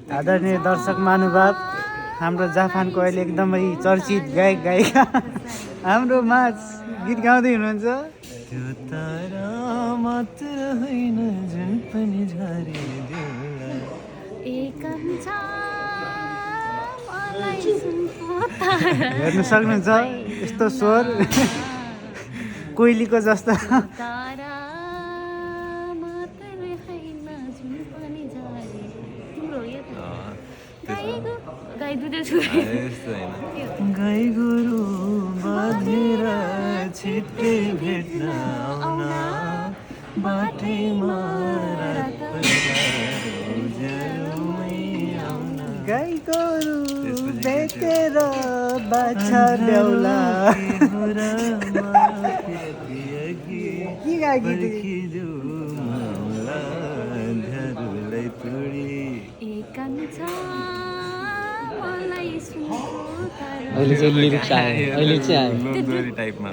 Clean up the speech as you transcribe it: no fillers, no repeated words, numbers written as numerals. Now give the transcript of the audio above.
आदरणीय दर्शक महानुभाव, हाम्रो जापानको अहिले एकदमै चर्चित गायक गायिका हाम्रो माझ गीत गाउँदै हुनुहुन्छ। त्यो तारा मात्र होइन जुन पनि झरिदेऊला। हेर्न सक्नुहुन्छ यस्तो स्वर कोइलीको जस्तो। गाई गोरु बाँधेर छिट्टै भेट्न आउन बाटैमा गाई गोरु बेचेर बाछा ल्याउला। अहिले चाहिँ लिरिक्स आयो, अहिले चाहिँ आयो। टाइपमा